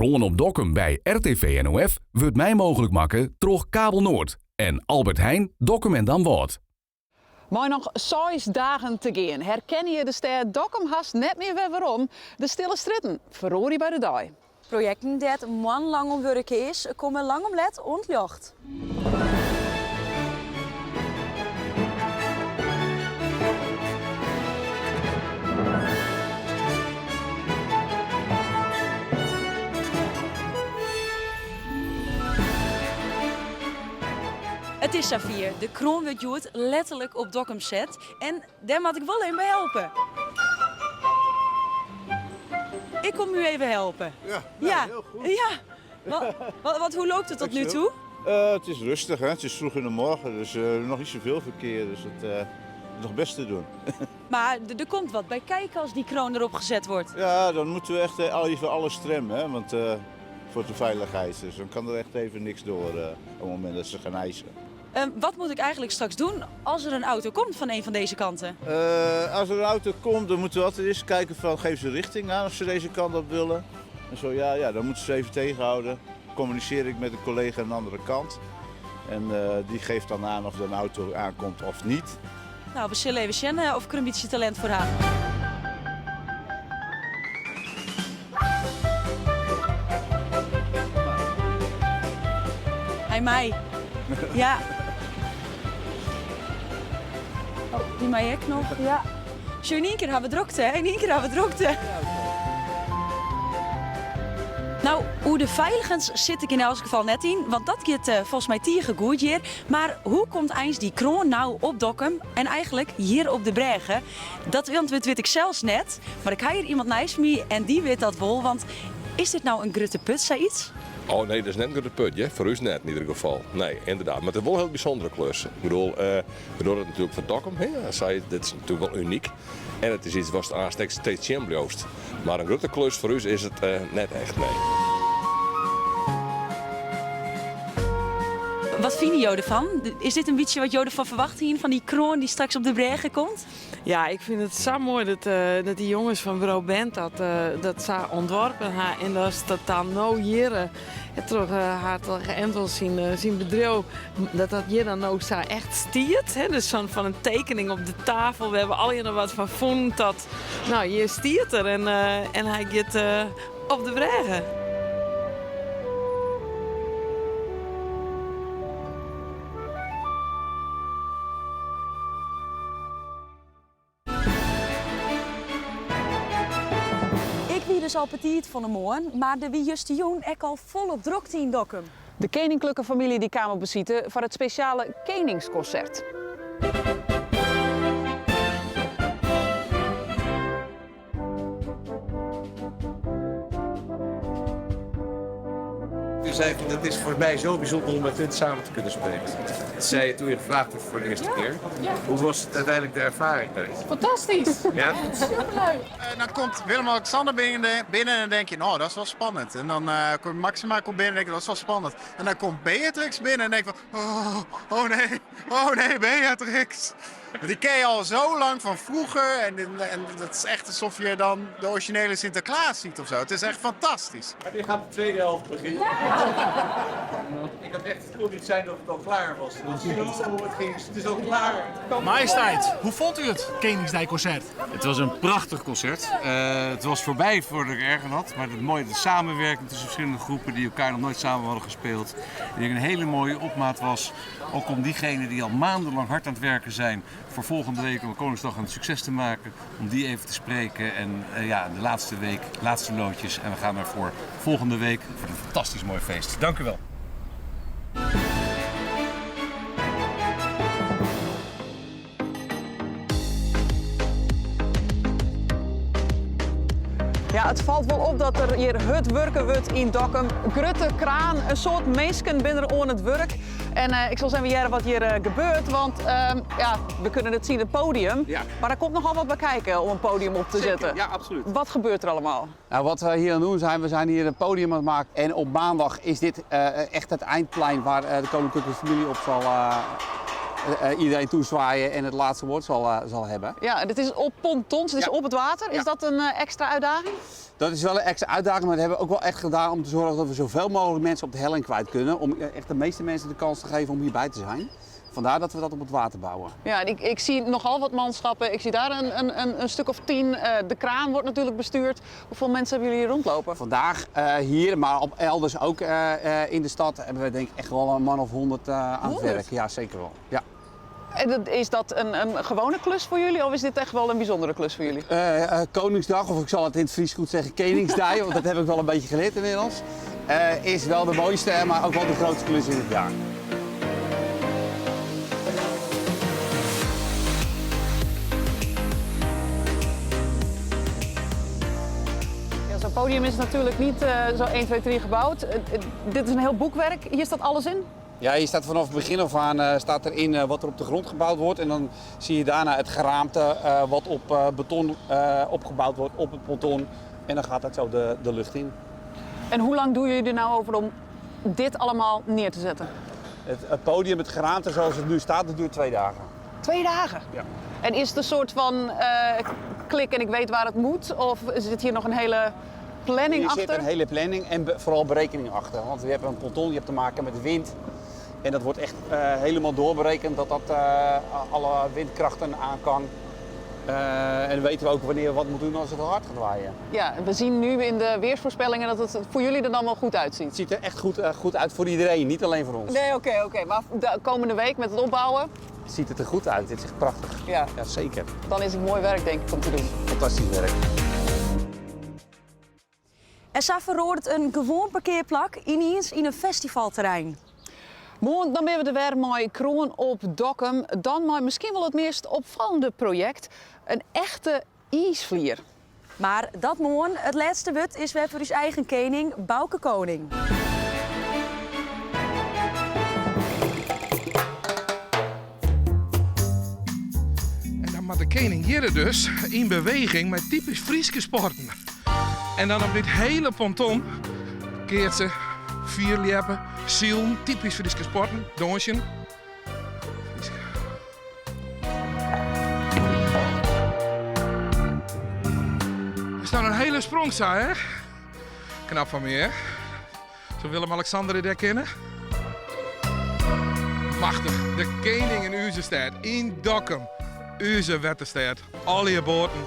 Kroan op Dokkum by RTV NOF wurdt mei mooglik makke troch Kabelnoord en Albert Heijn Dokkum en Damwâld. Mei noch seis dagen te gean herkenne je de stêd Dokkum hast net mear wer werom. De stille strjitten feroarje by de dei. Projekten dêr't moannenlang oan wurke is, komme lang om let oan 't ljocht. It is safier, de kroan wurdt hjoed letterlik op Dokkum set en dêr moat ik wol even by helpe. Ik kom u even helpen. Ja, ja. heel goed. Ja. Wat, wat, wat, hoe loopt het tot nu toe? Uh, het is rustig, hè? Het is vroeg in de morgen, dus uh, nog niet zoveel verkeer. Dus het uh, is nog best te doen. Maar er komt wat bij kijken als die kroon erop gezet wordt. Ja, dan moeten we echt even alles trimmen, hè? Want voor de veiligheid. Dus dan kan er echt even niks door op het moment dat ze gaan hijsen. Wat moet ik eigenlijk straks doen als er een auto komt van een van deze kanten? Als er een auto komt, dan moeten we altijd eerst kijken van geef ze richting aan of ze deze kant op willen. En zo ja, ja, dan moeten ze even tegenhouden. Communiceer ik met een collega aan de andere kant. En die geeft dan aan of er een auto aankomt of niet. Nou, we zullen even zien of ik er een beetje talent voor heb. Hij mij. Ja. Oh, die mij ook nog. Ja. Zo in één keer hebben we drukte, hè? In één keer hebben we drukte. Nou, hoe de veiligens zit ik in elk geval net in, want dat gaat volgens mij tegen goed hier. Maar hoe komt eens die kroon nou op Dokkum en eigenlijk hier op de Brêge? Dat antwoord weet ik zelfs net, maar ik heb hier iemand naast me en die weet dat wel, want is dit nou een grutte put, zoiets? Oh nee, dat is net een grutte put, hè? Voor ons net in ieder geval. Nee, inderdaad. Maar het is wel een heel bijzondere klus. Ik bedoel, we doen het natuurlijk voor Dokkum. Hè? Zij, dit is natuurlijk wel uniek. En het is iets wat aansteekt steeds joost. Maar een grote klus voor ons is het net echt, nee. Wat vinden jullie ervan? Is dit een beetje wat jullie ervan verwachten hier, van die kroon die straks op de Brêge komt? Ja, ik vind het zo mooi dat die jongens van Bureau Bent dat ze ontworpen hebben. En dat ze dat dan nou hier ja, terug haar toch enkel zien bedrijf, dat dat hier dan ook zo echt stiert. Hè? Dus van een tekening op de tafel. We hebben al hier nog wat van voen dat, nou, hier stiert er en hij gaat op de Brêge. Ik wie dus al petit van de morgen, maar de wie just de jong ek al volop drukte in Dokkum. De koninklijke familie die kwam op visite voor het speciale Koningsconcert. U zei van, het is voor mij zo bijzonder om met hun samen te kunnen spelen. Dat zei je toen je gevraagd werd voor de eerste keer. Ja. Hoe was het uiteindelijk de ervaring? Fantastisch! Ja? Superleuk! En dan komt Willem-Alexander binnen en dan denk je, nou, dat is wel spannend. En dan komt Maxima komt binnen en denk je, dat is wel spannend. En dan komt Beatrix binnen en denk je van, oh, oh nee, oh nee, Beatrix. Want die ken je al zo lang van vroeger en dat is echt alsof je dan de originele Sinterklaas ziet. Het is echt fantastisch. Maar die gaat de tweede helft beginnen. Ik had echt het kon niet zijn dat het al klaar was. Het is zo, het ging, het is al klaar. Majesteit, hoe vond u het Koningsdagconcert? Het was een prachtig concert. Het was voorbij voordat ik erg aan had. Maar het mooie, de samenwerking tussen verschillende groepen die elkaar nog nooit samen hadden gespeeld. Ik denk een hele mooie opmaat was. Ook om diegenen die al maandenlang hard aan het werken zijn voor volgende week om Koningsdag een succes te maken. Om die even te spreken. En de laatste week, laatste loodjes. En we gaan ervoor volgende week voor een fantastisch mooi feest. Dank u wel. Ja, het valt wel op dat er hier hard werken wordt in Dokkum. Grutte kraan, een soort meesken binnen aan het werk. En ik zal eens even kijken wat hier gebeurt, want we kunnen het zien, het podium. Maar er komt nogal wat bij kijken om een podium op te Zeker, zetten. Ja, absoluut. Wat gebeurt er allemaal? Wat we hier aan het doen zijn, we zijn hier een podium aan het maken. En op maandag is dit echt het eindplein waar de koninklijke familie op zal iedereen toezwaaien en het laatste woord zal, zal hebben. Ja, en het is op pontons, het is op het water. Is dat een extra uitdaging? Dat is wel een extra uitdaging, maar dat hebben we ook wel echt gedaan om te zorgen dat we zoveel mogelijk mensen op de helling kwijt kunnen. Om echt de meeste mensen de kans te geven om hierbij te zijn. Vandaar dat we dat op het water bouwen. Ja, en ik zie nogal wat manschappen. Ik zie daar een stuk of 10. De kraan wordt natuurlijk bestuurd. Hoeveel mensen hebben jullie hier rondlopen? Vandaag hier, maar op elders ook in de stad hebben we denk ik echt wel een man of 100 aan het 100? werk. Ja, zeker wel. Ja. En is dat een gewone klus voor jullie of is dit echt wel een bijzondere klus voor jullie? Koningsdag, of ik zal het in het Fries goed zeggen, Koningsdag, want dat heb ik wel een beetje geleerd inmiddels. Is wel de mooiste, maar ook wel de grootste klus in het jaar. Ja, zo'n podium is natuurlijk niet zo 1, 2, 3 gebouwd. Dit is een heel boekwerk. Hier staat alles in? Ja, hier staat vanaf het begin af aan staat erin wat er op de grond gebouwd wordt. En dan zie je daarna het geraamte wat op beton opgebouwd wordt op het ponton. En dan gaat dat zo de lucht in. En hoe lang doen jullie er nou over om dit allemaal neer te zetten? Het podium, het geraamte zoals het nu staat, dat duurt 2 dagen. 2 dagen? Ja. En is het een soort van klik en ik weet waar het moet? Of zit hier nog een hele planning Hier zit achter? een hele planning en vooral berekening achter. Want je hebt een ponton, je hebt te maken met wind. En dat wordt echt helemaal doorberekend dat dat alle windkrachten aan kan. En dan weten we ook wanneer we wat moeten doen als het hard gaat waaien. Ja, we zien nu in de weersvoorspellingen dat het voor jullie er dan wel goed uitziet. Het ziet er echt goed uit voor iedereen, niet alleen voor ons. Nee, oké, oké. Maar de komende week met het opbouwen? Ziet het er goed uit, dit is echt prachtig. Ja. Ja, zeker. Dan is het mooi werk, denk ik, om te doen. Fantastisch werk. En zo verroert een gewoon parkeerplak ineens in een festivalterrein. Mooi, dan ben we er weer met Kroon op Dokkum. Dan maar misschien wel het meest opvallende project. Een echte iesvlier. Maar dat morgen, het laatste wut is weer voor uw eigen koning, Bouke Koning. En dan moet de koning hier dus in beweging met typisch Frieske sporten. En dan op dit hele ponton keert ze vierliepen, zielen, typisch Frieske sporten, donsjen. Er staat een hele sprong, zei, hè? Knap van me, hè? Zo Willem-Alexander dit kennen. Machtig, de koning in Uzestad, in Dokkum. Uze wetterstad, al je boten.